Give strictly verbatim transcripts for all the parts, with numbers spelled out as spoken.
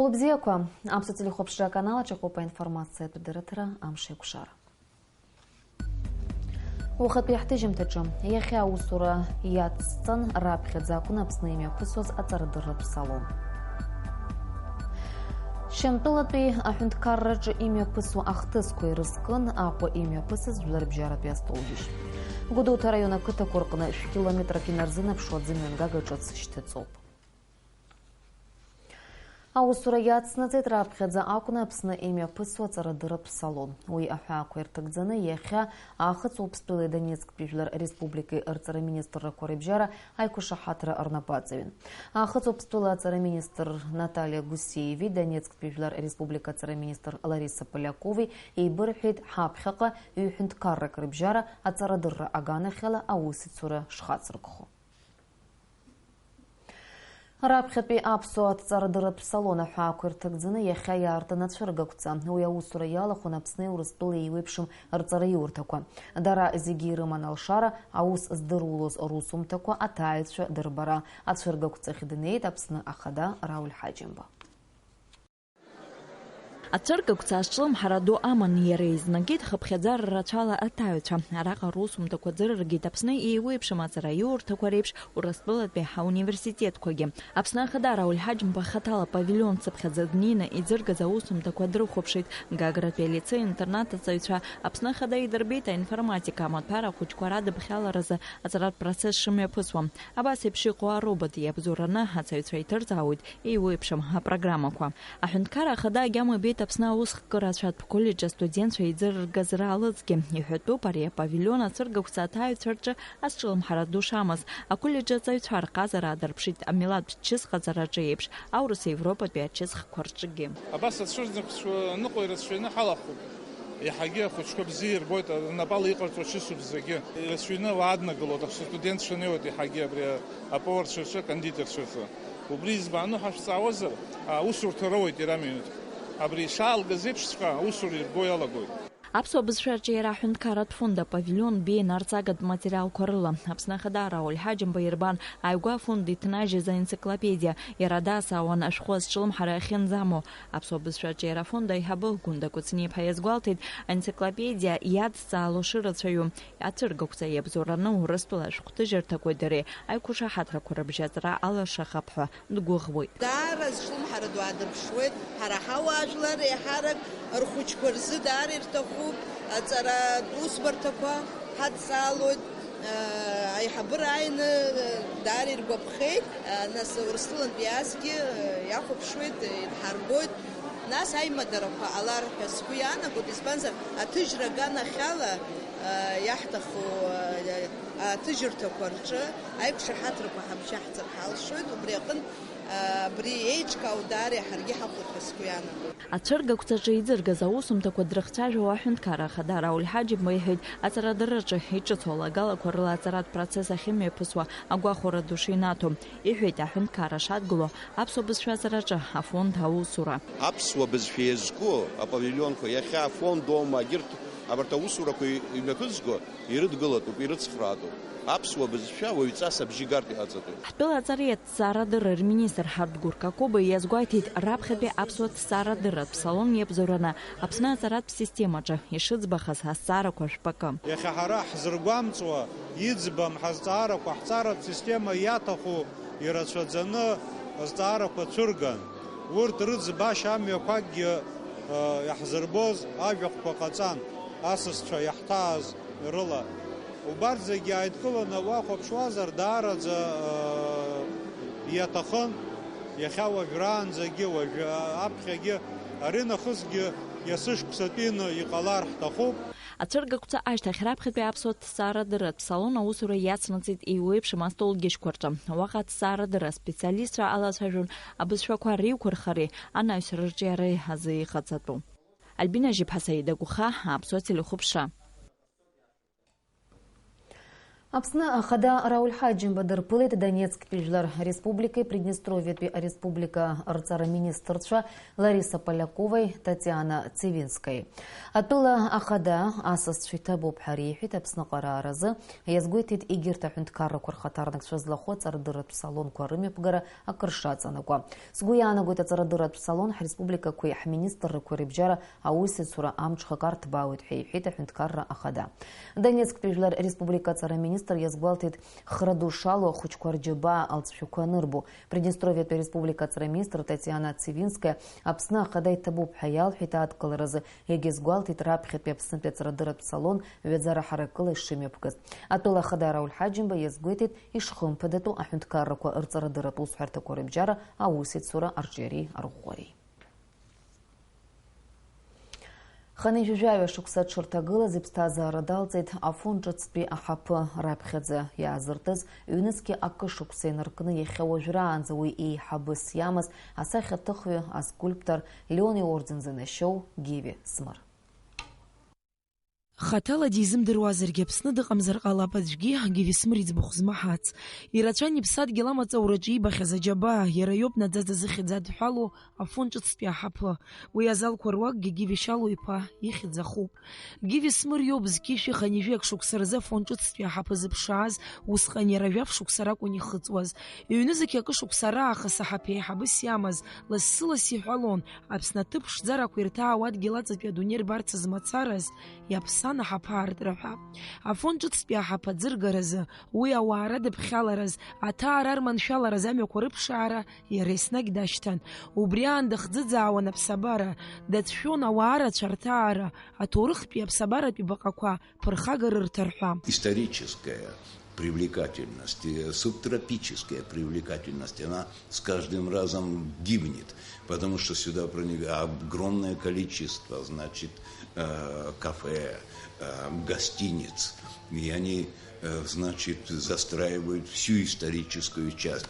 Хәылбзиақәа, Аԥсуа телехәаԥшра аканал аҿы иҟоуп аинформациатә дырраҭара Амш еиқәшара. Уахатәи ҳҭыжьымҭаҿы, иахьа аусура иацҵан, раԥхьаӡа акәын Аԥсны имҩаԥысуаз аҵарадырратә салон. Шьамтәылатәи аҳәынҭқарраҿы имҩаԥысуа ахҭысқәа ирызкын Аҟәа имҩаԥысыз жәларбжьаратәи астолбжьышь. Гәдоуҭа араион ақыҭақәа рҟны шәкилометрак инарзынаԥшуа аӡымҩангага ҿыц шьҭаҵоуп. Аусура иацнаҵеит раԥхьаӡа акәны Аԥсны имҩаԥысуа аҵарадырратә салон. Уи аҳәаақәа ирҭагӡаны иахьа Ахыҵ Уаԥстәылеи Донецктәи Жәлар Республикеи рҵараминистррақәа рыбжьара аиқәшаҳаҭра рнапы аҵаҩын. Ахыҵ Уаԥстәыла аҵараминистр Наталиа Гусеиеви Донецктәи Жәлар Республика аҵараминистр Лариса Полякови еибырҳәеит ҳаԥхьаҟа ҩ-ҳәынҭқаррак рыбжьара аҵарадырра аганахьала аусеицура шхацыркхо. Раԥхьатәи аԥсуа аҭҵаарадырратә салон аҳәаақәа ирҭагӡаны иахьа иаартын ацәыргақәҵа. Уи аусура иалахәын Аԥсни Урыстәылеи еиуеиԥшым рҵараиурҭақәа. Дара зегьы ирыман алшара, аус здырулоз русумҭақәа, аҭааҩцәа дырбара. Ацәыргақәҵахь днеит Аԥсны Ахада Рауль Ҳаџьымба. Ацәыргақәҵа азҿлымҳара ду аман иара, изнагеит хыԥхьаӡара рацәала аҭаҩцәа. Араҟа русумҭақәа ӡырыргеит Аԥсны еиуеиԥшым аҵараиурҭақәа реиԥш Урыстәылатәи ҳауниверситетқәагьы. Аԥсны Ахада Рауль Ҳаџьымба хаҭала павилион цыԥхьаӡа днеины иӡыргаз аусумҭақәа дрыхәаԥшит. Гагратәи алицеи-интернат аҵаҩцәа Аԥсны Ахада идырбеит аинформатика амаҭәар ахәыҷқәа радыԥхьаларазы аҵаратә процесс шымҩаԥысуа. Абас еиԥш иҟоу аробот иабзоураны аҵаҩцәа иҭырҵаауеит еиуеиԥшым апрограммақәа. Аҳәынҭқарра Ахада агьама ибеит Аԥсны аусхкырацәатә коллеџь астудентцәа еизырыргаз раалыҵгьы. Иҳәатәуп ари апавилион ацәыргақәҵа аҭаҩцәа рҿы азҿлымҳара ду шамаз. Аколлеџь аҵаҩцәа рҟазара аадырԥшит амилаҭтә чысҟаҵараҿы еиԥш, аурыс Европатәи ачысхқәа рҿгьы. Абас ацәыргақәҵа ныҟәо ирацәаҩны ҳалахәуп. Еиҳагьы ахәыҷқәа бзиа ирбоит, рнапала иҟарҵо чысуп зегьы. Ирацәаҩны уааднагалоит, астудентцәа неиуеит еиҳагьы абри аповарцәа рҿы, акондитерцәа рҿы. Убри избану ҳәа шәҵаауазар, аусурҭа роуеит иара минуҭк. Абри ишаалгаз еиԥшҵәҟьа аусура ирго иалагоит. Аԥсуа бызшәа аҿиара аҳәынҭқарратә фонд апавилион беианарҵагатә материалқәа рыла Аԥсны Ахада Рауль Ҳаџьымба ирбан ааигәа афонд иҭнажьыз аенциклопедиа, иара даасаауан ашәҟәы азҿлымҳара ахьынӡамоу. Аԥсуа бызшәа аҿиара афонд аиҳабы Гәында Кәыҵниаԥҳа иазгәалҭеит, аенциклопедиа иадҵаало шырацәаҩу. Ацәыргақәҵа иабзоураны Урыстәыла ашәҟәҭыжьырҭақәеи дареи аиқәшаҳаҭрақәа рыбжьаҵра алашахап ҳәа дгәыӷуеит. Даара зҿлымҳара ду аадырԥшуеит. Ҳара ҳауаажәлар еиҳарак рхәыҷқәа рзы даара ирҭахуп. Аҵаратә усбарҭақәа ҳадҵаалоит. Аиҳабыра ааины даара иргәаԥхеит. Нас Урыстәылантәи асгьы иахәаԥшуеит, идҳарбоит. Нас аимадарақәа ҟалар ҳәа сгәы иаанагоит, избанзар, аҭыжьра аганахьала, а, иаҳҭаху, а, аҭыжьырҭақәа рҿы аиқәшаҳаҭрақәа ҳабжьаҳҵар ҳалшоит, убри аҟынтә, а, абри еиҿкаау даара иаҳаргьы ҳахәоит ҳәа сгәы иаанагоит. Ацәыргақәҵаҿы иӡыргаз аусумҭақәа дрыхцәажәо аҳәынҭқарра Ахада Рауль Ҳаџьымба иҳәеит, аҵарадырраҿы иҿыцу алагалақәа рыла аҵаратә процесс ахьымҩаԥысуа агәахәара ду шинаҭо. Иҳәеит аҳәынҭқарра шадгыло аԥсуа бызшәазараҿы афонд аусура. Аԥсуа бызшәа иазку апавилионқәа иахьа афонд аума, егьырҭ абарҭ аусурақәа имҩаԥызго ирыдгылатәуп, ирыцхраатәуп. Аԥсуа бызшәа уаҩҵас абжьы гартә иҟаҵатәуп. Ҳтәыла аҵареи аҭҵаарадырреи рминистр Ҳардгәыр Какоба иазгәеиҭеит, раԥхьатәи аԥсуа ҭҵаарадырратә салон иабзоураны Аԥсны аҵаратә системаҿы ишыӡбахаз азҵаарақәа жәпакы. Иахьа ҳара ҳзыргәамҵуа, иӡбам ҳазҵаарақәа, ҳҵаратә система иаҭаху ирацәаӡаны азҵаарақәа цәырган. Урҭ рыӡбашьа амҩақәакгьы, ы, иаҳзырбоз ажәахәқәа ҟаҵан, асасцәа иаҳҭааз рыла. Убарҭ зегьы ааидкыланы уахәаԥшуазар, даараӡа, ы, иаҭахын, иахьа уажәраанӡагьы, уажә аԥхьагьы, аринахысгьы иасышықәсатәины иҟалар ҳҭахуп. Ацәыргақәҵа ашьҭахь раԥхьатәи аԥсуа ҭҵаарадырратә салон аусура иацнаҵеит еиуеиԥшым астолгьежьқәа рҿы. Уаҟа аҭҵаарадырра специалистцәа алацәажәон абызшәақәа реиқәырхареи анаҩсра рҿиареи азы иҟаҵатәу. Альбина Жьыԥҳа, Саида Гәыха, Аԥсуа телехәаԥшра. Аԥсны Ахада Рауль Ҳаџьымба дырԥылеит Донецктәи Жәлар Республикеи Приднестровиатәи Ареспублика рҵара министрцәа Лариса Поляковаи Татиана Цивинскаи. Атәыла Ахада асасцәа иҭабуп ҳәа реиҳәеит Аԥсны ҟарааразы, иазгәеиҭеит егьырҭ аҳәынҭқаррақәа рхаҭарнакцәа злахәу аҵарадырратә салонқәа рымҩаԥгара акыр шаҵанакуа. Сгәы иаанагоит, аҵарадырратә салон ҳреспубликақәеи ҳминистррақәеи рыбжьара аусеицура амҽхак арҭбаауеит ҳәа иҳәеит аҳәынҭқарра Ахада. Донецктәи Жәлар Республика аҵара министр иазгәалҭеит, хра ду шалоу ахәыҷқәа рџьабаа алҵшәақәа анырбо. Приднестровиатәи ареспублика аҵара министр Татиана Цивинскаиа Аԥсны Ахада иҭабуп ҳәа иалҳәеит адкыларазы, иагьазгәалҭеит раԥхьатәи Аԥснытәи аҵарадырратә салон ҩаӡара ҳаракыла ишымҩаԥгаз. Атәыла Ахада Рауль Ҳаџьымба иазгәеиҭеит ишхымԥадатәу аҳәынҭқаррақәа рҵарадырратә усҳәарҭақәа рыбжьара аусеицура арҿиареи арӷәӷәареи. Хынҩажәи жәаҩа шықәса аҽырҭагылаз иԥсҭазаара далҵит Афон ҿыцтәи аҳаԥы. Раԥхьаӡа иаазыртыз ҩнызқьи акы шықәса инаркны иахьа уажәраанӡа уи еиҳабыс иамаз асахьаҭыхҩы, аскульптор, Леон иорден занашьоу Гиви Смыр. Хаҭала дизымдыруазаргьы, Аԥсны дыҟамзар ҟалап аӡәгьы, Гиви Смыр иӡбахә змаҳац. Ирацәан иԥсадгьыл амаҵ аураҿы иибахьаз аџьабаа, иара иоуп наӡаӡа зыхьӡ адҳәалоу Афон ҿыцтәи аҳаԥы. Уи азалқәа руакгьы Гиви Шьалуа-иԥа ихьӡ ахуп. Гиви Смыр иоуп зқьи жәшәи хынҩажәи акы шықәса рзы Афон ҿыцтәи аҳаԥы зыԥшааз, усҟан иара жәаф шықәса ракәын ихыҵуаз. Ҩнызқьи акы шықәса раахыс аҳаԥы еиҳабыс иамаз, лассы-ласс иҳәалон, Аԥсны аҭыԥ ԥшӡарақәа ирҭаау адгьыл аҵатәи адунеи рбарц змацараз, иаԥсан аҳаԥы аартра ҳәа. Афон ҿыцтәи аҳаԥы аӡыргаразы, уи ауаа радыԥхьалараз, аҭаара рманшәалараз амҩақәа рыԥшаара иара еснагь дашьҭан. Убри аан дыхӡыӡаауан аԥсабара, дацәшәон ауаа рацәа рҭаара, аҭоурыхтәи аԥсабаратәи баҟақәа ԥырхага рырҭар ҳәа. Историческая привлекательность, э, субтропическая привлекательность, она с каждым разом гибнет, потому что сюда проник-, огромное количество, значит, э, кафе, э, гостиниц, и они, э, значит, застраивают всю историческую часть.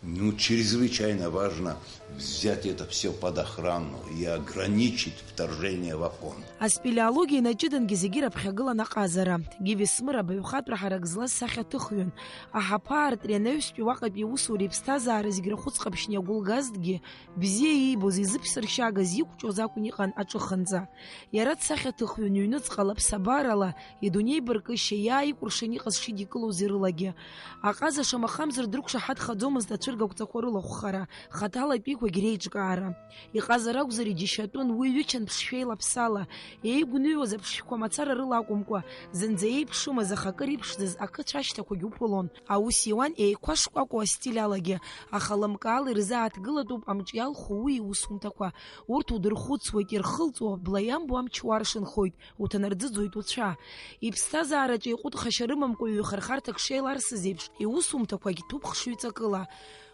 Ну, чрезвычайно важно взять это всё под охрану и ограничить вторжение в Афон. Аспелеологиа инаҷыдангьы зегьы раԥхьагылан аҟазара. Гиви Смыр абаҩхатәра ҳарак злаз сахьаҭыхҩын. Аҳаԥы аартреи анаҩстәи уаҟатәи аусуреи иԥсҭазаара зегь рахәыц ҟаԥшьны иагәылгазҭгьы, бзиа иибоз, изыԥсыршьагаз, иқәҿиоз акәын иҟан аҿыханӡа. Иара дсахьаҭыхҩын ҩныҵҟала, ԥсабарала, идунеибаркышьа иааикәыршан иҟаз шидикылоз ирылагьы. Аҟаза шамахамзар дрықәшаҳаҭхаӡомызт ацәыргақәҵақәа рылахәхара, хаҭала атәиқәагь реиҿкаара. Иҟазар акәзар иџьашьатәын, уи ҩычан ԥшшәеи лаԥсала, еигәныҩуаз аԥшшәқәа мацара рыла акәымкәа, зынӡа еиԥшымыз, аха акыр иԥшӡаз ақыцә ашьҭақәагь уԥылон. Аус иуан еиқәа шкәакәоу астиль алагьы, аха лымкаала ирзааҭгылатәуп амҿы иалху уи иусумҭақәа. Урҭ удырхәыцуеит, ирхылҵуа, бла иамбо амч уаршанхоит, уҭанарӡыӡоит уцәа. Иԥсҭазаараҿы еиҟәыҭхашьа рымамкәа ҩы-хырхарҭак шеиларсыз еиԥш, иусумҭақәагь ҭәуп хшыҩҵакыла.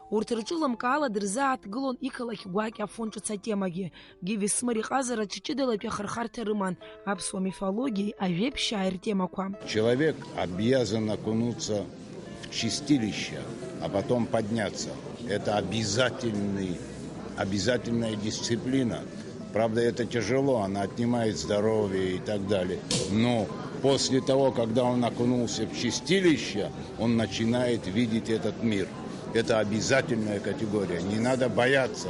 Урҭ рҿы лымкаала дырзааҭгылон иқалақь гәакьа Афон ҿыц атемагьы. Гиви Смыр иҟазараҿы ҷыдалатәи ахырхарҭа рыман аԥсуа мифологиеи ажәеиԥшьааи ртемақәа. Человек обязан окунуться в чистилище, а потом подняться. Это обязательный, обязательная дисциплина. Правда, это тяжело, она отнимает здоровье и так далее. Но после того, когда он окунулся в чистилище, он начинает видеть этот мир. Это обязательная категория. Не надо бояться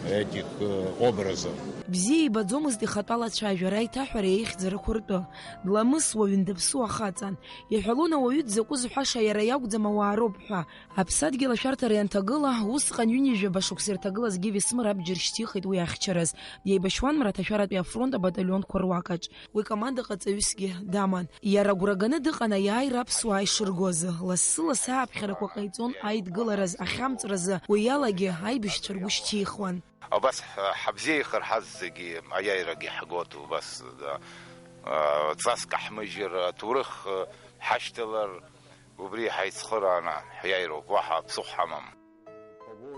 этих, э, образов. Бзиа ибаӡомызт ихатәы алацәажәара, аиҭаҳәара еихьӡарақәа ртәы. Дламысуаҩын, даԥсуа хаҵан. Иҳәалон, ауаҩы дзакәыз ҳәаша иара иакәӡам, ауаа роуп ҳәа. Аԥсадгьыл ашәарҭара ианҭагыла, усҟан ҩынҩажәаба шықәса ирҭагылаз Гиви Смыр абџьар шьҭихит уи ахьчараз. Деибашьуан мраҭашәаратәи афронт абаталионқәа руакаҿ. Уи командаҟаҵаҩысгьы даман. Иара агәра ганы дыҟан аиааира аԥсуаа ишыргозы. Лассы-лассы ааԥхьарақәа ҟаиҵон аидгылараз, ахьамҵразы, уи алагьы аибашьцәа ргәы шьҭихуан. Абас ҳ-, ҳабзиеихар ҳаззегьы аиааирагьы ҳгоит, убас, да, а, ҵаск аҳмыжьыр, аҭоурых, а, ҳашьҭалар, убри ҳаицхырааны ҳиааироуп, уаҳа ԥсыхәа ҳамам.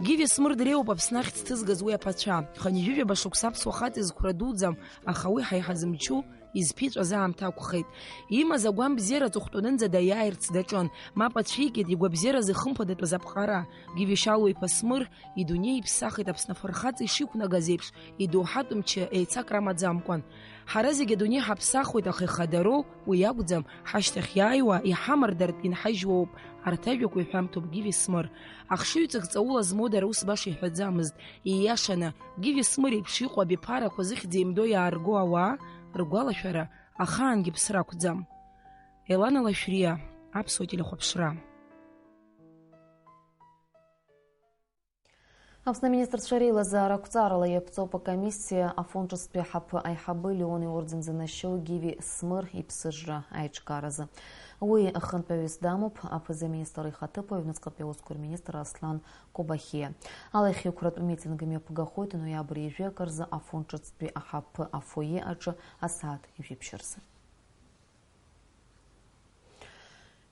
Гиви Смыр дреиуоуп Аԥсны ахьӡ ҭызгаз уи аԥацәа. Хынҩажәижәаба шықәса аԥсуа хаҵа изқәра дуӡӡам, аха уи ҳа иҳазымчу Изԥиҵәаз аамҭа акәхеит. Имаз агәамбзиара аҵыхәтәанынӡа даиааирц даҿын. Мап ацәикит игәабзиаразы ихымԥадатәыз аԥҟара. Гиви Шьалуа-иԥа Смыр идунеи иԥсахит Аԥсны афырхаҵа ишиқәнагаз еиԥш, идоуҳатә мчы еицакра амаӡамкәан. Ҳара зегьы адунеи ҳаԥсахуеит, аха ихадароу уи акәӡам, ҳашьҭахь иааиуа, иҳамардартә инҳажьуа ауп, арҭ ажәақәа иҳәамҭоуп Гиви Смыр. Ахшыҩҵак ҵаула змоу дара ус баша иҳәаӡамызт. Ииашаны, Гиви Смыр еиԥш иҟоу абиԥарақәа зыхьӡ еимдо иаарго ауаа ргәалашәара ахаангьы ԥсра ақәӡам. Елана Лашәриа, Аԥсуа телехәаԥшра. Аԥсны аминистрцәа реилазаара ақәҵарала иаԥҵоуп акомиссиа Афон ҿыцтәи аҳаԥы аиҳабы Леон иорден занашьоу Гиви Смыр иԥсыжра аиҿкааразы. Уи ахантәаҩыс дамоуп аԥыза-министр ихаҭыԥуаҩ, аҩныҵҟатәи аусқәа рминистр Аслан Кобахиа. Алахьеиқәратә митинг мҩаԥгахоит ноиабр ҩажәи акы рзы Афон ҿыцтәи аҳаԥы афойе аҿы асааҭ жәиԥшь рзы.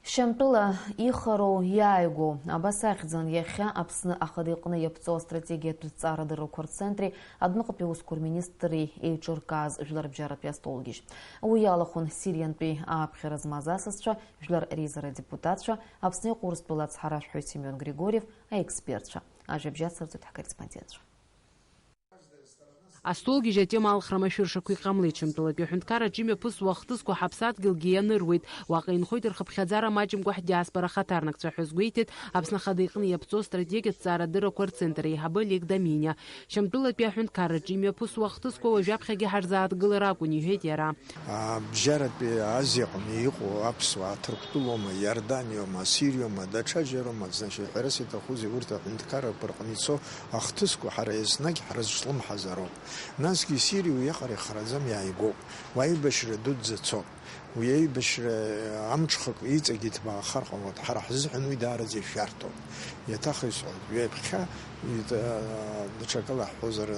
Шьамтәыла ихароу иааигәоу, абас ахьӡын иахьа Аԥсны Ахада иҟны иаԥҵоу астратегиатә ҵарадыррақәа рцентри адәныҟатәи аусқәа рминистри еиҿыркааз жәларбжьаратәи астолгьежь. Уи иалахәын Сириантәи ааԥхьара змаз асасцәа, жәлар реизара адепутатцәа, Аԥсны иҟоу Урыстәыла ацҳаражәҳәаҩ Семион Григорьев, аекспертцәа. Ажәабжь ацырҵоит ҳкорреспондентцәа. Астолгьежь атема алхра машәыршақәа иҟамлеит. Шьамтәылатәи аҳәынҭқарраҿы имҩаԥысуа ахҭысқәа ҳаԥсадгьылгьы ианыруеит. Уаҟа инхоит рхыԥхьаӡара маҷымкәа ҳдиаспора ахаҭарнакцәа ҳәа азгәеиҭеит Аԥсны Ахада иҟны иаԥҵоу астратегиатә ҵаарадыррақәа рцентр аиҳабы Олег Доминиа. Шьамтәылатәи аҳәынҭқарраҿы имҩаԥысуа ахҭысқәа уажәаԥхьагьы ҳарзааҭгылар акәын, иҳәеит иара. Абжьаратәи Азиаҟны иҟоу аԥсуаа Ҭырқәтәылоума, Иорданиоума, Сириоума, даҽаџьароума, значит, ҳәарас иҭахузеи, урҭ аҳәынҭқаррақәа рҟны ицо ахҭысқәа ҳара еснагь ҳрызҿлымҳазароуп. Насгьы Сириа уиаҟара ихраӡам, иааигәоуп. Уи аибашьра дуӡӡа цоуп. Уи аибашьра амҽхак иҵегь иҭбаахар ҟалоит. Ҳара ҳзыҳәан уи даараӡа ишәарҭоуп. Иаҭахысҳәоит, ҩаԥхьа ит-, даҽакала ҳҳәозар,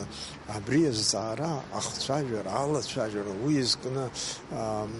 абри азҵаара, ахцәажәара, алацәажәара, уи иазкны, ам,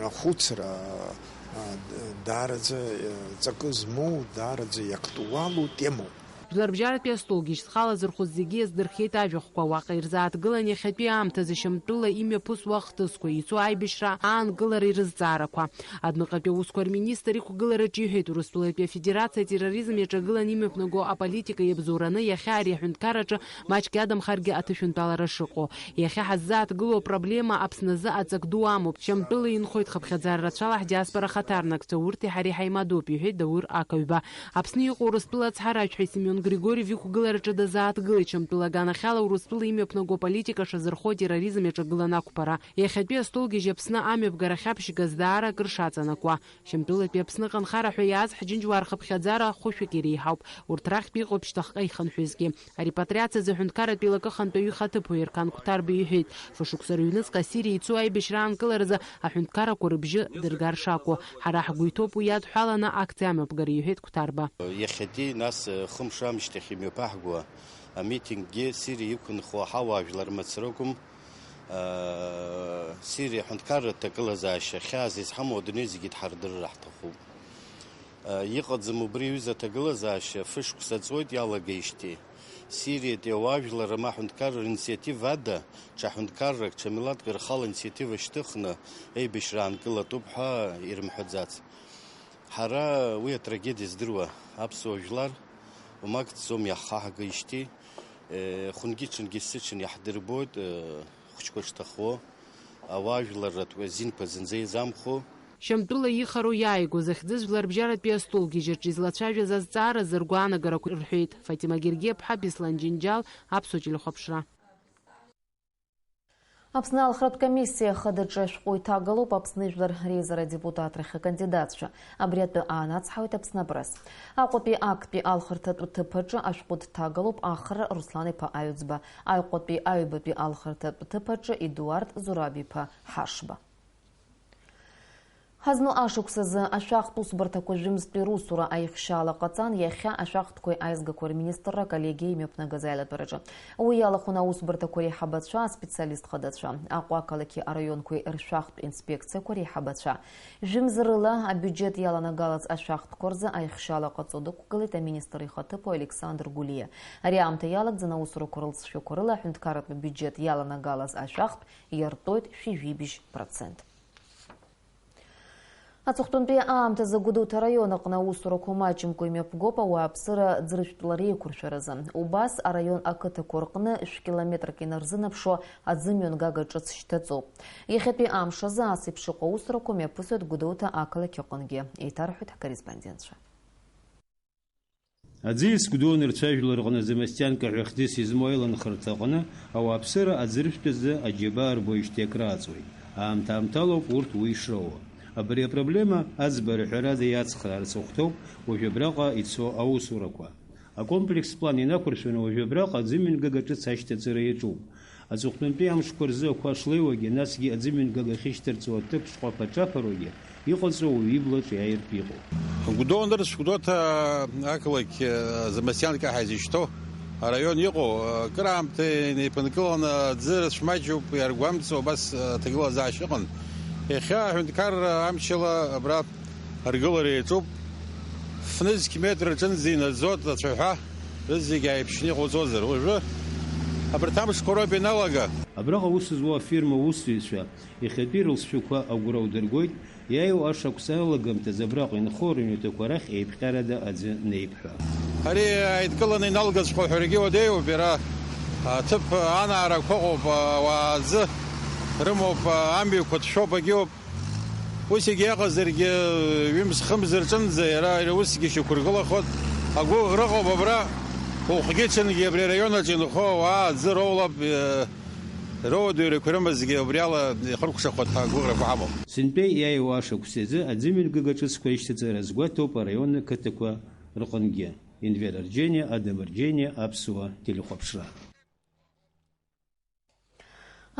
ахәыцра, а, д-, даараӡа, а, ҵакы змоу, даараӡа иактуалу темоуп. Жәларбжьаратәи астолгьежь зхала зырхәыз зегьы иаздырхиеит ажәахәқәа, уаҟа ирзааҭгылан иахьатәи аамҭазы Шьамтәыла имҩаԥысуа ахҭысқәа, ицо аибашьра аангылара ирызҵаарақәа. Адәныҟатәи аусқәа рминистр иқәгылараҿы иҳәеит, Урыстәылатәи Афедерациа атерроризм иаҿагыланы имҩаԥнаго аполитика иабзоураны иахьа ари аҳәынҭқарраҿы маҷк иадамхаргьы аҭышәынтәалара шыҟоу. Иахьа ҳаззааҭгылоу апроблема Аԥсназы аҵак ду амоуп. Шьамтәыла инхоит хыԥхьаӡара рацәала ҳдиаспора ахаҭарнакцәа, урҭи ҳареи ҳаимадоуп, иҳәеит Даур Акаҩба. Аԥсны иҟоу Урыстәыла ацҳаражәҳәаҩ Семион Григорьев иқәгылараҿы дазааҭгылеит Шьамтәыла аганахьала Урыстәыла имҩаԥнаго аполитика шазырхо атерроризм иаҿагыланы ақәԥара. Иахьатәи астолгьежь Аԥсны амҩаԥгара хьаԥшьгаз даара акыр шаҵанакуа. Шьамтәылатәи Аԥсныҟа анхара ҳәа иааз ҳџьынџьуаа рхыԥхьаӡара хәышәк иреиҳауп, урҭ рахьтә иҟоуп шьҭахьҟа ихынҳәызгьы. Арепатриациазы аҳәынҭқарратә еилакы ахантәаҩы ихаҭыԥуаҩ Ерқан Қәҭарба иҳәеит, фышықәса рыҩныҵҟа Сириа ицо аибашьра аанкыларазы аҳәынҭқаррақәа рыбжьы дыргар шакәу. Ҳара ҳгәы иҭоуп уи иадҳәаланы акциа амҩаԥгара, иҳәеит Қәҭарба. Иахьатәи, нас, хымш амышьҭахь имҩаԥаҳго амитинггьы Сириа иқәынхо ҳауаажәлар мацара акәым, Сириа аҳәынҭқарратә ҭагылазаашьа хьаас изҳамоу адунеи зегьы дҳардырыр ҳҭахуп. Иҟаӡам убри аҩыза аҭагылазаашьа, фышықәса ҵуеит иалагеижьҭеи. Сириатәи ауаажәларра ма аҳәынҭқарра ринициатива ада, ҽа ҳәынҭқаррак, ҽа милаҭк рхала аинициатива шьҭыхны, еибашьра аанкылатәуп ҳәа ирымҳәаӡац. Ҳара уи атрагедиа здыруа аԥсуа жәлар, умак ҵом иаҳхаҳгеижьҭеи, э, хәынгьы-ҽынгьы есыҽын иаҳдырбоит, э, хәыҷқәа шҭахо, ауаажәларратә азинқәа зынӡа еизамхо. Шьамтәыла ихароу иааигәоу захьӡыз жәларбжьаратәи астолгьежь аҿы излацәажәаз азҵааразы ргәаанагарақәа рҳәеит Фатима Гергиаԥҳа, Беслан Џьынџьал, Аԥсуа телехәаԥшра. Аԥсны алхратә комиссиа хадаҿы ашәҟәы иҭагалоуп Аԥсны Жәлар Реизара адепутатрахь акандидатцәа. Абри атәы аанацҳауеит Аԥсны Апресс. Аҟәатәи актәи алхырҭатә ҭыԥ аҿы ашәҟәы дҭагалоуп Ахра Руслан-иԥа Аҩӡба, Аҟәатәи аҩбатәи алхырҭатә ҭыԥ аҿы Едуард Зураб-иԥа Ҳашба. Ҳазну ашықәсазы ашәахтә усбарҭақәа жәымзтәи русура аихшьаала ҟаҵан, иахьа ашәахтәқәеи аизгақәеи рминистрра аколлегиа имҩаԥнагаз аилатәараҿы. Уи иалахәын аусбарҭақәа реиҳабацәа, аспециалист хадацәа, Аҟәа ақалақьи араионқәеи ршәахтә инспекциақәа реиҳабацәа. Жәымз рыла абиуџьет иаланагалаз ашәахтәқәа рзы аихшьаала ҟаҵо дықәгылеит аминистр ихаҭыԥуаҩ Александр Гәлиа. Ари аамҭа иалагӡаны аусурақәа рылҵшәақәа рыла аҳәынҭқарратә абиуџьет иаланагалаз ашәахтә иартәоит шәи жәибжь процент. Аҵыхәтәантәи аамҭазы Гәдоуҭа араион аҟны аусурақәа маҷымкәа имҩаԥгоуп ауааԥсыра ӡыржәтәла реиқәыршәаразы. Убас араион ақыҭақәа рҟны шәкилометрак инарзынаԥшуа аӡымҩангага ҿыц шьҭаҵоуп. Иахьатәи амш азы ас еиԥш иҟоу аусурақәа мҩаԥысуеит Гәдоуҭа ақалақь аҟынгьы, еиҭарҳәоит ҳкорреспондентцәа. Аӡиас Гәдоу нырцә ажәлар рҟны Замостианка ҳәа хьӡыс измоу аиланхарҭа аҟны ауааԥсыра аӡыржәтә азы аџьабаа рбоижьҭеи акрааҵуеит. Аамҭа-аамҭалоуп урҭ уи ишроуа. Абри апроблема аӡбара ҳәарада иацхраарц ахәҭоуп уажә абраҟа ицо аусурақәа. Акомплекстә план инақәыршәаны уажә абраҟа аӡымҩангага ҿыц ашьҭаҵара иаҿуп. Аҵыхәтәантәи амшқәа рзы ақәа шлеиуагьы, насгьы аӡымҩангага ахьышьҭарҵо аҭыԥ шҟәаԥа-ҿаԥаруагьы иҟаҵо уаҩы иблаҿ иааиртә иҟоуп. Гәдоу нырцә, Гәдоуҭа ақалақь, э, Замостианка ҳәа изышьҭоу араион иҟоу, э, акыраамҭа инеиԥынкыланы аӡы рацәа маҷуп, иаргәамҵуа убас, э, аҭагылазаашьа ыҟан. Иахьа аҳәынҭқарра амчала абра аргылара иаҿуп. Фнызқь метр аҿынӡа инаӡоит ацәаҳәа, рызегь ааиԥшьны иҟауҵозар. Уажәы абарҭ амшқәа роуп ианалага. Абраҟа аус зуа афирма аусзуҩцәа иахьатәи рылҵшәақәа агәра аудыргоит, иааиуа ашықәс алагамҭазы абраҟа инхо рыҩнаҭақәа рахь еиԥҟьарада аӡы неип ҳәа. Ари аидкыланы иналгаҵәҟьоу ҳәарагьы уадаҩуп, иара аҭыԥ анаарақәа ыҟоуп, ауаа аӡы рымоуп, амҩақәа ҭшәоуп, агьоуп. Ус егьа ыҟазаргьы, ҩымз-хымз рҿынӡа иара усгьы шьақәыргылахоит. Агәыӷра ыҟоуп абра, ухгьы-ҽынгьы абри араион аҿы инхо ауаа аӡы роулап, э, роуадаҩрақәа рымазгьы убриала ихыркәшахоит ҳәа агәыӷрақәа ҳамоуп. Сынтәа иааиуа ашықәс азы аӡымҩангага ҿыцқәа рышьҭаҵара азгәаҭоуп араион ақыҭақәа рҟынгьы. Енвер Арџьениа, Адам Арџьениа, Аԥсуа телехәаԥшра.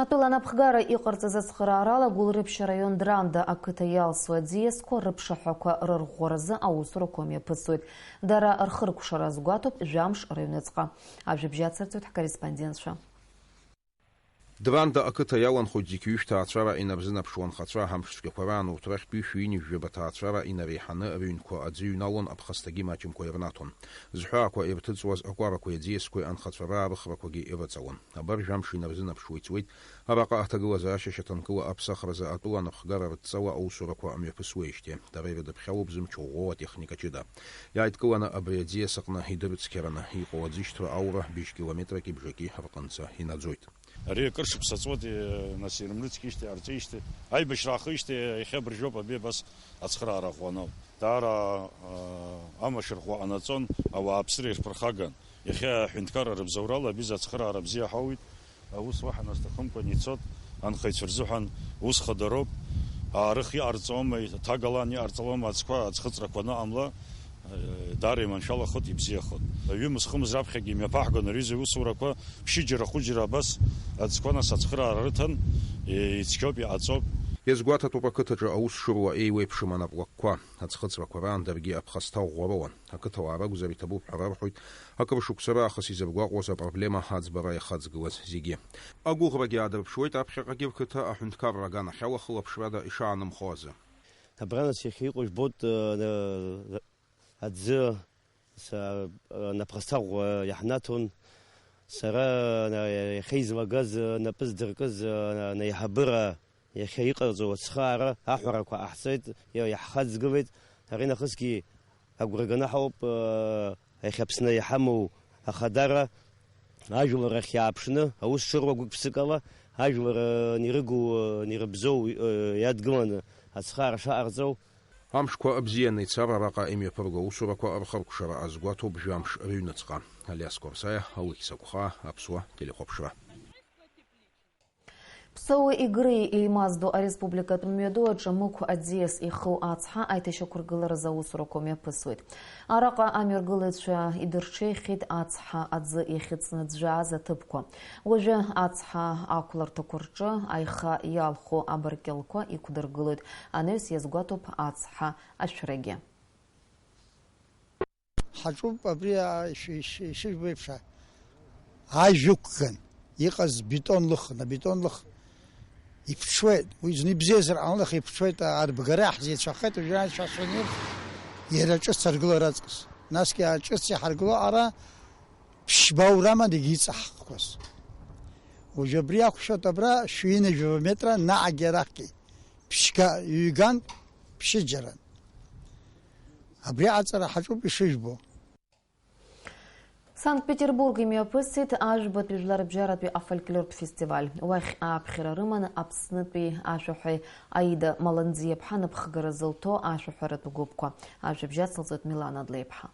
Атәыла анапхгара иҟарҵаз ацхыраарала Гәылрыԥшь араион Дранда ақыҭа иалсуа аӡиасқәа рыԥшаҳәақәа рырӷәӷәаразы аусурақәа мҩаԥысуеит. Дара рхыркәшара азгәаҭоуп жәамш рыҩныҵҟа. Ажәабжь ацырҵоит ҳкорреспондентцәа. Дранда ақыҭа иаланхоит зқьҩышә ҭаацәара инарзынаԥшуа анхацәа, амш цәгьақәа раан урҭ рахьтәи шәи ҩынҩажәаба ҭаацәара инареиҳаны рыҩнқәа аӡы иҩналон, аԥхасҭагьы маҷымкәа ирнаҭон. Зҳәаақәа ирҭыҵуаз акәарақәеи аӡиасқәеи анхацәа раарыхрақәагьы ирыҵалон. Абар жәамш инарзынаԥшуа иҵуеит араҟа аҭагылазаашьа шьаҭанкыла аԥсахразы атәыла анапхгара рыдҵала аусурақәа мҩаԥысуеижьҭеи. Дара ирыдыԥхьалоуп зымч ӷәӷәоу атехника ҷыда. Иааидкыланы абри аӡиас аҟны идырцқьараны иҟоу аӡышьҭра аура быжь километраки бжаки рҟынӡа инаӡоит. Ари акыр шықәса ҵуеит, нас ирымрыцқьижьҭеи, арҵеижьҭеи, аибашьра аахижьҭеи иахьа абыржәоуп абри абас ацхыраара ӷәӷәаны. Даара, а, амашәыр ӷәӷәа ҟанаҵон, ауааԥсыра ирԥырхаган. Иахьа аҳәынҭқарра рыбзоурала абиз ацхыраара бзиа ҳауит. Аус уаҳа насҭахымкәан ицот, анхаҩцәа рзыҳәан ус хадароуп. Аарых иҟарҵома, ҭагалан иҟарҵалома аӡқәа, аӡхыҵрақәа аныҟамла, э, даара иманшәалахот, ибзиахот. Ҩымыз-хымыз раԥхьагьы имҩаԥаҳгон ари аусурақәа, ԥшьыџьара-хәыџьара абас аӡқәа нас ацхыраара рыҭан, э, ицқьоуп, иҟаҵоуп. Иазгәаҭатәуп ақыҭаҿы аус шыруа еиуеиԥшым анаплакқәа. Аӡхыҵрақәа раан даргьы аԥхасҭа ӷәӷәа роуан. Ақыҭауаа ракәзар иҭабуп ҳәа рарҳәоит, акыр шықәса раахыс изыргәаҟуаз апроблема аӡбара иахаҵгылаз зегьы. Агәыӷрагьы аадырԥшуеит аԥхьаҟагьы рқыҭа аҳәынҭқарра аганахьала хылаԥшрада ишаанымхо азы. Абранас иахьа иҟоу жәбоит, э, аӡы, са, э, напхасҭа ӷәӷәа иаҳнаҭон. Сара, э, иахьа излагаз, э, напы здыркыз, э, аиҳабыра Иахьа иҟарҵо ацхыраара аҳәарақәа ҟаҳҵеит, иа-, иаҳхаҵгылеит. Аринахысгьы агәра ганы ҳауп, э, иахьа Аԥсны иҳамоу ахадара ажәлар ахь иааԥшны, аус шыруа гәык-ԥсыкала, ажәлар, э, нирыгу, э, нирыбзоу, э, иадгыланы ацхыраара шаҟарҵо. Амшқәа бзианы ицар араҟа имҩаԥырго аусурақәа рхыркәшара азгәаҭоуп жәамш рыҩныҵҟа. Алиас Қәарсаиа, Алықьса Гәхаа, Аԥсуа телехәаԥшра. Соуи Игреи еимаздо ареспубликатә мҩаду аҿы Мықә аӡиас ихоу ацҳа аиҭашьақәыргыларазы аусурақәа мҩаԥысуеит. Араҟа амҩаргылаҩцәа идырҽеихьеит ацҳа аӡы иахьыҵныӡәӡәааз аҭыԥқәа. Уажәы ацҳа ақәларҭақәа рҿы аиха иалху абаркьалқәа иқәдыргылоит. Анаҩс иазгәаҭоуп ацҳа ашәрагьы. Ҳаҿуп абри, а, иши-, иши-, ишыжәбо еиԥш, а, ажә ықәган иҟаз бетон лыхын, абетон лых иԥҽуеит. Уи зны ибзиазар ҟалон, аха иԥҽуеит, а, арбгара ҳзеицәахеит, уажәраанӡа шәасҳәон еиԥш, иара ҿыц аргылара аҵкыс. Насгьы аҿыц иҳаргыло аҟара ԥшьба аураман егьиҵаҳхқәаз. Уажәы абри иақәшәоит абра шәҩынҩажәаба метра наҟгьы арахьгьы. Ԥшьга-, ҩган, ԥшьыџьаран. Абри аҵара ҳаҿуп ишыжәбо. Санкт-Петербург имҩаԥысит ажәбатәи жәларбжьаратәи афольклортә фестиваль. Уахь ааԥхьара рыманы Аԥснытәи ашәаҳәаҩ Аида Маланӡиаԥҳа аныԥхгара зылҭо ашәаҳәаратә гәыԥқәа. Ажәабжь ацылҵоит Милана Адлеиԥҳа.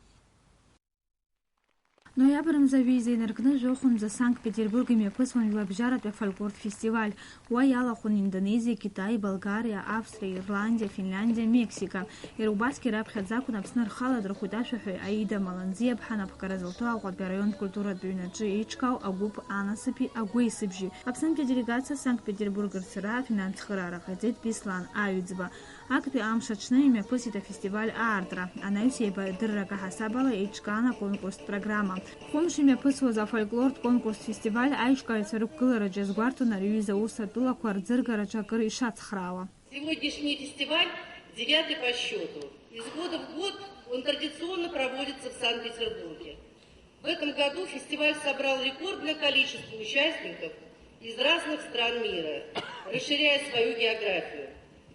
Ноиабр мза жәеиза инаркны жәохәынӡа Санкт-Петербург имҩаԥысуан жәларбжьаратәи афольклортә фестиваль. Уа иалахәын Индонезиа, Китай, Болгариа, Австриа, Ирландиа, Финляндиа, Мексика. Иара убасгьы раԥхьаӡа акәын Аԥсны рхала дырхәит ашәаҳәаҩ Аида Маланӡиаԥҳа анаԥхгара зылҭо Аҟәатәи араионтә культуратә ҩнаҿы еиҿкаау агәыԥ Анасыԥи агәеисыбжьи. Аԥсынтәи аделегациа Санкт-Петербург рцара афинансхырара ҟаиҵеит Беслан Аҩӡба. Актәи амш аҽны имҩаԥысит афестиваль аартра. Анаҩс еибадыррак аҳасабала еиҿкаан аконкурстә программа. Хәымш имҩаԥысуаз афольклортә конкурстә фестиваль аиҿкааҩцәа рықәгылараҿы иазгәарҭон ари аҩыза аус атәылақәа рӡыргараҿы акыр ишацхраауа. Сегодняшний фестиваль девятый по счёту. Из года в год он традиционно проводится в Санкт-Петербурге. В этом году фестиваль собрал рекордное количество участников из разных стран мира, расширяя свою географию.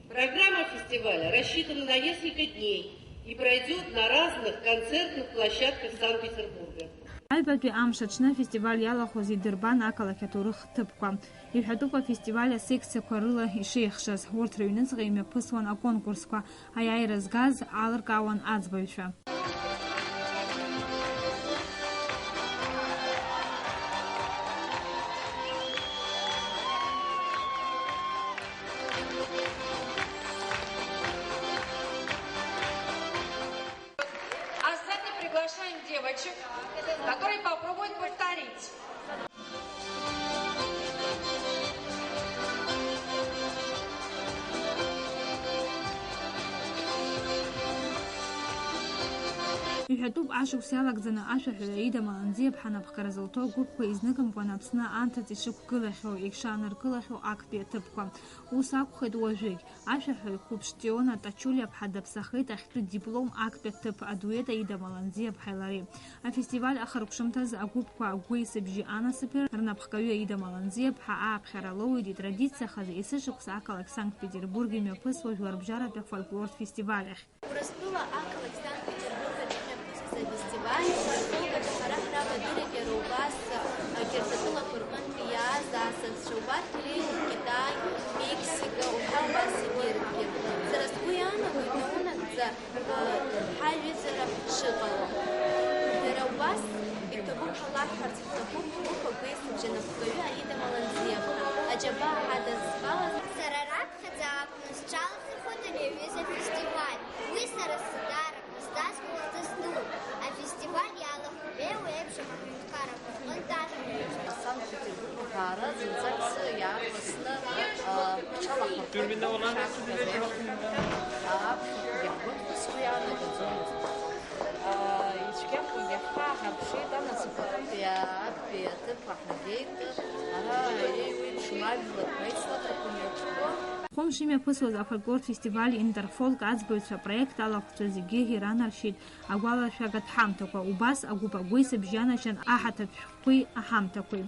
Программа фестиваля рассчитана на несколько дней и пройдёт на разных концертных площадках Санкт-Петербурга. Аҩбатәи амш аҽны афестиваль иалахәыз идырбан ақалақь аҭоурых ҭыԥқәа. Иҳәатәуп афестиваль асекциақәа рыла ишеихшаз, урҭ рыҩныҵҟа имҩаԥысуан аконкурсқәа, аиааира згаз алыркаауан аӡбаҩцәа. А сзади приглашаем девочек, которые попробуют повторить. Иҳәатәуп, ашықәс иалагӡаны ашәаҳәаҩ Аида Маланӡиаԥҳа анаԥхгара зылҭо агәыԥқәа изныкымкәан Аԥсны анҭыҵ ишықәгылахьоу, ишааныркылахьоу актәи аҭыԥқәа. Ус акәхеит уажәыгь. Ашәаҳәаҩ қәыԥш Циона Тачулиаԥҳа даԥсахеит ахьтәы диплом актәи аҭыԥ адует Аида Маланӡиаԥҳаи лареи. Афестиваль ахыркәшамҭаз агәыԥқәа агәеисыбжьи анасыԥи рнапхгаҩы Аида Маланӡиаԥҳа ааԥхьара лоуит итрадициахаз есышықәса ақалақь Санкт-Петербург имҩаԥысуа жәларбжьаратәи афольклортә фестиваль ахь. Урыстәыла ақалақь Санкт-Петербург аҿы имҩаԥысыз афестиваль иахылгаз ҳара ҳрабадырит иара убас егьырҭ атәылақәа рҟынтәи иааз асасцәа, убарҭ иреиуоуп Китай, Мексика, уҳәа убас егьырҭгьы. Сара сгәы иаанагоит, наунагӡа ҳаҩызара шыҟало. Иара убас иҭабуп ҳәа лаҳҳәарц ҳҭахуп ҳгәыԥ агәеисыбжьы анапхгаҩы Аида Маланӡиаԥҳа, аџьабаа ҳадызбалаз. Сара раԥхьаӡа акәны сҿалахахоит ари аҩыза афестиваль. Уи сара сзы даара акыр сзазгоз дыздыруеит. Афестиваль иалахәуп еиуеиԥшым аҳәынҭқарра. Санкт-Петербург аҭаара зынӡак сыла иаарласны, а, ԥҽалахартә шаҳҭаз еиԥш, а, аԥхьатәгьы ҳгәы сгәы иаанагаӡомызт. А, ицәгьахәгьы ҳхы ааҳарԥшит, анасыԥ аҟынтәи актәи аҭыԥ ҳагеит. Ара еиуеиԥшым ажәлар реицлабрақәа мҩаԥгон. Хәымш имҩаԥысуаз афольклортә фестиваль Интерфолк аӡбаҩцәа апроект алахәцәа зегьы иранаршьеит агәалашәагатә ҳамҭақәа, убас агәыԥ агәеисыбжь ианашьан аҳаҭатә шәҟәқәеи аҳамҭақәеи.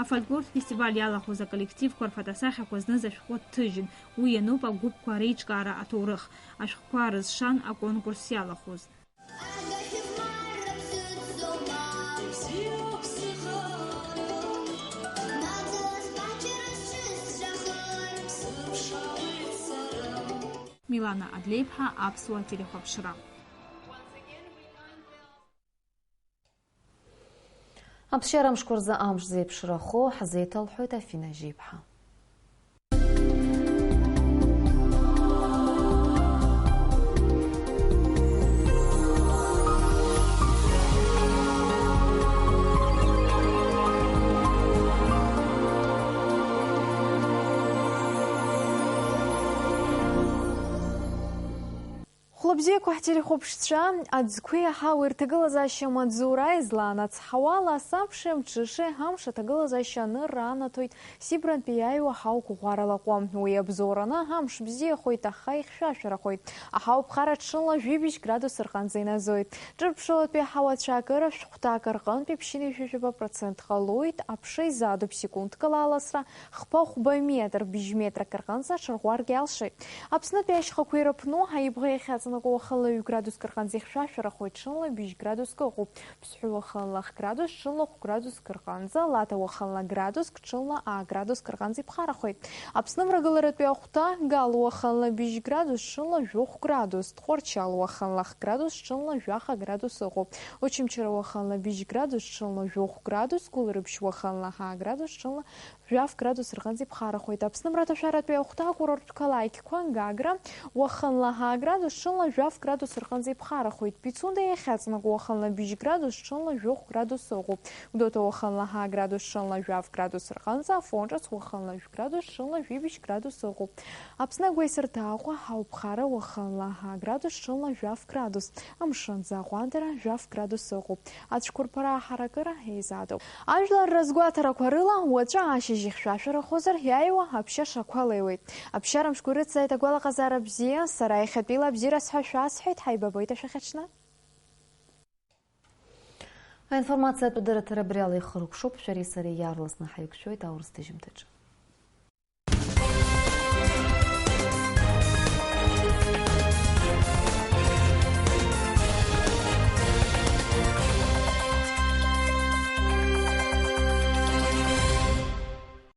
Афольклортә фестиваль иалахәыз аколлективқәа рфотосахьақәа зныз ашәҟәы ҭыжьын, уи иануп агәыԥқәа реиҿкаара аҭоурых, ашәҟәқәа рызшан аконкурс иалахәыз. Милана Адлеиԥҳа, Аԥсуа телехәаԥшра. Аԥсшьара амшқәа рзы амш зеиԥшрахо ҳзеиҭалҳәоит Афина Жьиԥҳа. Бзиақәа ҳтелехәаԥшцәа, аӡқәеи аҳауеи рҭагылазаашьа амаҵзура излаанацҳауа, лассы аԥшеи амҽышеи амш аҭагылазаашьа анырра анаҭоит Сибрантәи иааиуа аҳауа гәыӷәара лаҟәы. Уи абзоураны амш бзиахоит, аха ихьшәашәарахоит. Аҳауа ԥхара ҽынла жәибжь градус рҟынӡа иназоит. Ҿырԥшылатәи аҳауа цәаакыра шәҟәҭак рҟынтәи ԥшьынҩажәижәаба процент ҟалоит, аԥша изаатуп, секундк ала аласра хԥа-хәба метр, быжь метрак рҟынӡа аҽарӷәӷәаргьы алшоит. Аԥснытәи ашьхақәа ирыԥну, аибӷа иахьаҵанакуа уахынла ҩ градуск рҟынӡа ихьшәашәарахоит, ҽынла быжь градуск ыҟоуп. Ԥсҳәы уахынла х градус, ҽынла хә градуск рҟынӡа, Лаҭа уахынла градуск, ҽынла а градуск рҟынӡа иԥхарахоит. Аԥсны мрагыларатәи ахәҭа, Гал уахынла быжь градус, ҽынла жәохә градус, Тҟәарчал уахынла х градус, ҽынла жәаха градус ыҟоуп. Очамчыра уахынла быжь градус, ҽынла жәохә градус, Гәылрыԥшь уахынла ҳа градус, ҽынла жәаф градус рҟынӡа иԥхарахоит. Аԥсны мраҭашәаратәи ахәҭа акурорттә қалақьқәа, Гагра уахынла ҳа градус, ҽынла жәаф градус рҟынӡа иԥхарахоит. Пицунда иахьаҵанакуа уахынла быжь градус, ҽынла жәохә градус ыҟоуп. Гәдоуҭа уахынла ҳа градус, ҽынла жәаф градус рҟынӡа, Афон ҿыц уахынла жәохә градус, ҽынла жәибжь градус ыҟоуп. Аԥсны агәеисырҭа Аҟәа, Аҟәа ԥхара уахынла ҳа градус, ҽынла жәаф градус. Амшынӡы аҟәандара жәаф градус ыҟоуп. Ацәқәырԥара аҳаракыра еизадоуп. Ажәлар рызгәаҭарақәа рыла, уаҵәы ашьыжь ихьшәашәарахозар, иааиуа аԥшьа шақәа леиуеит. Аԥсшьара мшқәа ирыцзааит агәалаҟазаара бзиа, сара иахьатәила абзиара сҳәашәа асҳәеит, ҳаибабоит ашәахьаҽны. Аинформациатә дырраҭара абри ала ихыркәшоуп, шәареи сареи иаарласны ҳаиқәшәоит аурыс ҭыжьымҭаҿы.